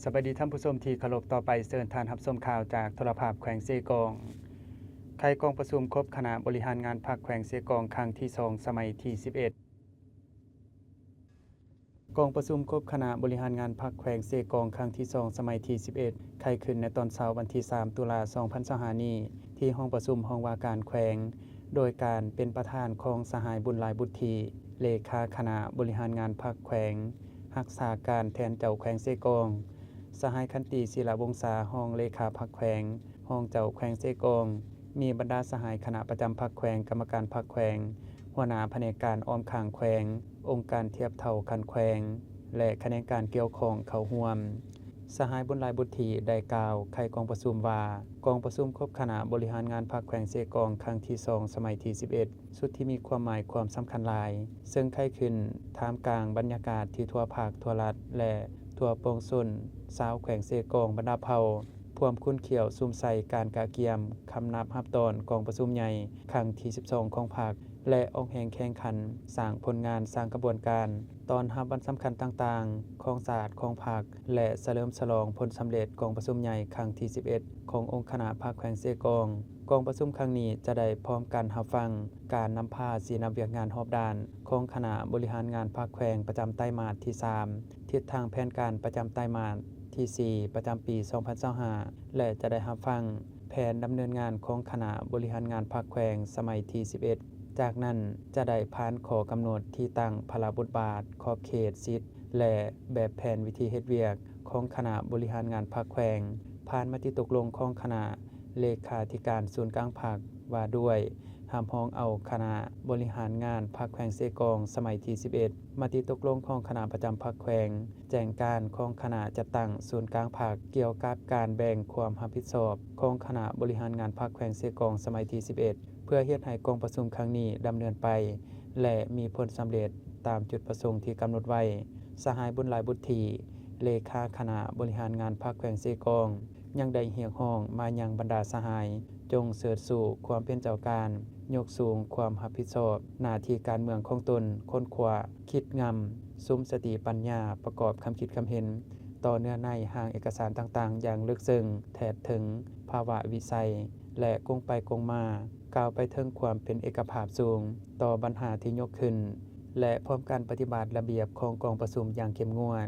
ສະບາຍດີທ່ານຜູ້ຊົມທີ່ເຄົາລົບ, ຕໍ່ໄປເຊີນທ່ານຮັບຊົມຂ່າວຈາກໂທລະພາບແຂວງເຊກອງ. ໄຂກອງປະຊຸມຄົບຄະນະບໍລິຫານງານພັກແຂວງເຊກອງຄັ້ງທີສອງ ສະໄໝທີສິບເອັດ. ກອງປະຊຸມຄົບຄະນະບໍລິຫານງານພັກແຂວງເຊກອງຄັ້ງທີສອງ ສະໄໝທີສິບເອັດ ໄຂຂຶ້ນໃນຕອນເຊົ້າວັນທີສາມ ຕຸລາ ສອງພັນຊາວຫ້ານີ້ ທີ່ຫ້ອງປະຊຸມຫ້ອງວ່າການແຂວງ ໂດຍການເປັນປະທານຂອງສະຫາຍ ບຸນຫຼາຍ ບຸດຖີ ເລຂາຄະນະບໍລິຫານງານພັກແຂວງ, ຮັກສາການແທນເຈົ້າແຂວງເຊກອງ, ສະຫາຍ ຂັນຕີ ສີລະວົງສາ ຮອງເລຂາພັກແຂວງ, ຮອງເຈົ້າແຂວງເຊກອງ, ມີບັນດາສະຫາຍຄະນະປະຈຳພັກແຂວງ, ກຳມະການພັກແຂວງ, ຫົວໜ້າພະແນກການອ້ອມຂ້າງແຂວງ, ອົງການທຽບເທົ່າຂັ້ນແຂວງ ແລະ ຂະແໜງການກ່ຽວຂ້ອງເຂົ້າຮ່ວມ. ສະຫາຍ ບຸນຫຼາຍ ບຸດຖີ ໄດ້ກ່າວໄຂກອງປະຊຸມວ່າ, ກອງປະຊຸມຄົບຄະນະບໍລິຫານງານພັກແຂວງເຊກອງຄັ້ງທີສອງ ສະໄໝທີສິບເອັດ ຊຸດທີ່ມີຄວາມໝາຍຄວາມສຳຄັນຫຼາຍ, ເຊິ່ງໄຂຂຶ້ນທ່າມກາງບັນຍາກາດທີ່ທົ່ວພັກ, ທົ່ວລັດ ແລະ ທົ່ວປວງຊົນຊາວແຂວງເຊກອງບັນດາເຜົ່າ ພວມຂຸ້ນຂ້ຽວສຸມໃສ່ການກະກຽມຄຳນັບຮັບຕ້ອນກອງປະຊຸມໃຫຍ່ຄັ້ງທີສິບສອງຂອງພັກ ແລະ ອອກແຮງແຂ່ງຂັນສ້າງຜົນງານ, ສ້າງຂະບວນການຕ້ອນຮັບວັນສຳຄັນຕ່າງໆຂອງຊາດ, ຂອງພັກ ແລະ ສະເຫຼີມສະຫຼອງຜົນສຳເລັດກອງປະຊຸມໃຫຍ່ຄັ້ງທີສິບເອັດຂອງອົງຄະນະພັກແຂວງເຊກອງ. ກອງປະຊຸມຄັ້ງນີ້ຈະໄດ້ພ້ອມກັນຮັບຟັງການນຳພາຊີ້ນຳວຽກງານຮອບດ້ານຂອງຄະນະບໍລິຫານງານພັກແຂວງປະຈຳໄຕມາດທີສາມ, ທິດທາງແຜນການປະຈຳໄຕມາດທີສີ່ ປະຈຳປີສອງພັນຊາວຫ້າ ແລະ ຈະໄດ້ຮັບຟັງແຜນດຳເນີນງານຂອງຄະນະບໍລິຫານງານພັກແຂວງສະໄໝທີສິບເອັດ. ຈາກນັ້ນຈະໄດ້ຜ່ານຂໍ້ກຳນົດທີ່ຕັ້ງພາລະບົດບາດ, ຂອບເຂດ, ສິດ ແລະ ແບບແຜນວິທີເຮັດວຽກຂອງຄະນະບໍລິຫານງານພັກແຂວງ, ຜ່ານມະຕິຕົກລົງຂອງຄະນະເລຂາທິການສູນກາງພັກວ່າດ້ວຍຮັບຮອງເອົາຄະນະບໍລິຫານງານພັກແຂວງເຊກອງສະໄໝທີສິບເອັດ, ມະຕິຕົກລົງຂອງຄະນະປະຈຳພັກແຂວງ, ແຈ້ງການຂອງຄະນະຈັດຕັ້ງສູນກາງພັກກ່ຽວກັບການແບ່ງຄວາມຮັບຜິດຊອບຂອງຄະນະບໍລິຫານງານພັກແຂວງເຊກອງສະໄໝທີສິບເອັດ ເພື່ອເຮັດໃຫ້ກອງປະຊຸມຄັ້ງນີ້ດຳເນີນໄປ ແລະ ມີຜົນສຳເລັດຕາມຈຸດປະສົງທີ່ກຳນົດໄວ້. ສະຫາຍ ບຸນຫຼາຍ ບຸດຖີ ເລຂາຄະນະບໍລິຫານງານພັກແຂວງເຊກອງ ຍັງໄດ້ຮຽກຮ້ອງມາຍັງບັນດາສະຫາຍ ຈົ່ງເຊີດຊູຄວາມເປັນເຈົ້າການ, ຍົກສູງຄວາມຮັບຜິດຊອບໜ້າທີ່ການເມືອງຂອງຕົນ, ຄົ້ນຄວ້າ, ຄິດງຳ, ສຸມສະຕິປັນຍາ, ປະກອບຄຳຄິດຄຳເຫັນຕໍ່ເນື້ອໃນຮ່າງເອກະສານຕ່າງໆຢ່າງເລິກເຊິ່ງ, ແທດເຖິງພາວະວິໄສ ແລະ ກົງໄປກົງມາ, ກ່າວໄປເຖິງຄວາມເປັນເອກະພາບສູງຕໍ່ບັນຫາທີ່ຍົກຂຶ້ນ ແລະ ພ້ອມກັນປະຕິບັດລະບຽບຂອງກອງປະຊຸມຢ່າງເຂັ້ມງວດ.